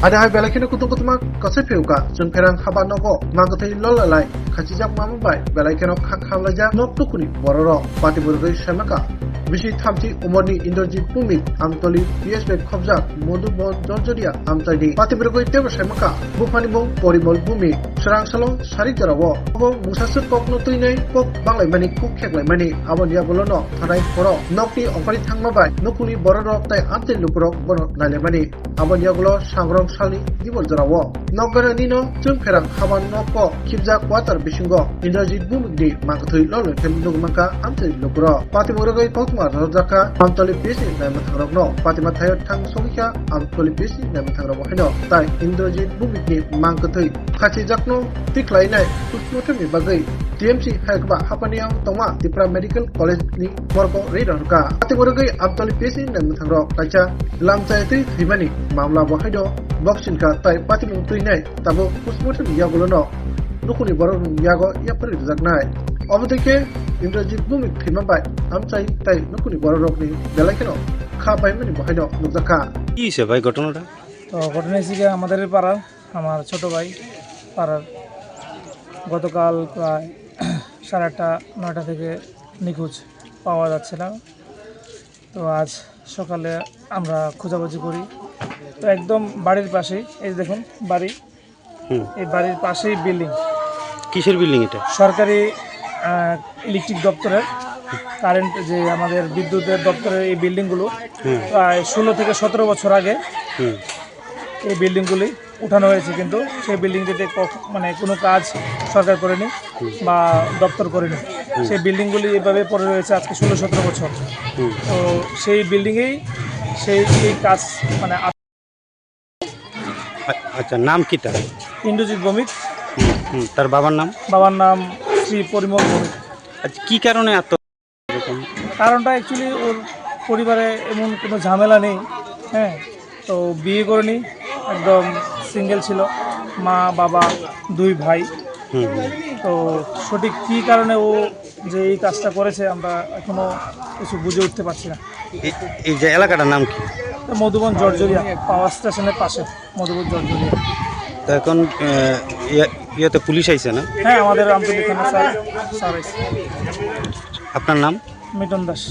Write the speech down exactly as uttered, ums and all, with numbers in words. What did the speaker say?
Ada hai belai kheno kutung kutuma kasai pheuka, chwng pherang haba nogo mangkwthwi lol lai khachijak mama bai belai kheno kha kha laijak nok tukuni bororok. Pati borogwi saimaka bisi thamchi umorni Indrajit Bhumik, Amtoli P S bai khobjak Madhuban Jorjoria amchaini. Pati borogwi tebo saimaka buphani mung Porimol Bhumik, swrang salo sarik jorao. Obo mungsaswk kokno twinai kok banglaimani, kok kheklaimani. Aboni yagulono thanai horo nokni ongkhorwi thangma bai nukuni bororok tai amtwi lukurok bono nailaimani. Aboni yagulo sangrong salni dibol jorao nokgana nino chwng pherang haba nogo khibjak quarter bisingo Indrajit Bhumikni mangkwthwi loloi khe nugwi mankha amtwi lukurok. Pati borogwi koktwma rwjakha Amtoli P S ni naimwthangrokno. Patima thaio thang sogwikha Amtoli P S ni naimwthangrokbo haino tai Indrajit Bhumikni mangkwthwi khachijakno tikhlainai postmortemni bagwi T M C hai khe ba hapaniya tongma Tipra Medical College ni morgo rwi rwkha. Pati borogwi Amtoli P S ni naimwthangrok kaisa lamchai twi thwimani mamla bo haino boxing kha tai patimung twinai tabuk postmortem yagulono nukuni borok rok yago yapharwi rwjaknai. Omo twi khe Indrajit Bhumik thwima bai amchai tai nukuni borok rokni belai kheno kha paimani bo haino nukjakha. কি হয়েছে ভাই ঘটনাটা? তো ঘটনা হয়েছে কি, আমাদের পাড়ার, আমার ছোট ভাই পাড়ার, গতকাল প্রায় সাড়ে আটটা, নয়টা থেকে নিখোঁজ, পাওয়া যাচ্ছে না। তো আজ সকালে আমরা খোঁজাখুঁজি করি, তো একদম বাড়ির পাশেই, এই যে দেখুন বাড়ি, হুম। এই বাড়ির পাশেই বিল্ডিং। কিসের বিল্ডিং এটা? সরকারি, আহ, ইলেকট্রিক দপ্তরের, কারেন্ট, যে আমাদের বিদ্যুতের দপ্তরের এই বিল্ডিংগুলো হুম। প্রায় ষোলো থেকে সতেরো বছর আগে হুম। এই বিল্ডিংগুলি উঠানো হয়েছে, কিন্তু সেই বিল্ডিংটিতে কখ-, মানে কোনো কাজ সরকার করেনি হুম। বা দপ্তর করেনি। হুম। সেই বিল্ডিংগুলি এভাবে পড়ে রয়েছে আজকে ষোলো সতেরো বছর। হুম। তো সেই বিল্ডিংয়েই সেই, এই কাজ, মানে, আ-, আচ্ছা, নাম কি তার? ইন্দ্রজিৎ ভৌমিক। হুম, হুম, তার বাবার নাম? বাবার নাম শ্রী পরিমল ভৌমিক। আচ্ছা, কি কারণে আত্ম-, এরকম? কারণটা actually ওর পরিবারে এমন কোনো ঝামেলা নেই, হ্যাঁ, তো বিয়ে করেনি, একদম সিঙ্গেল ছিল, মা, বাবা, দুই ভাই। হুম, হুম। তো সঠিক কী কারণে ও যে এই কাজটা করেছে, আমরা এখনো কিছু বুঝে উঠতে পারছি না। এ-, এই যে এলাকাটার নাম কি? এটা মধুবন জর্জরিয়া পাওয়ার স্টেশনের পাশে, মধুবন জর্জরিয়া। তো এখন, আহ, ইয়ে-, ইয়েতে পুলিশ আইছে না? হ্যাঁ, আমাদের আমতলী থানা স্যার, স্যার আইছে। আপনার নাম? মিটন দাস।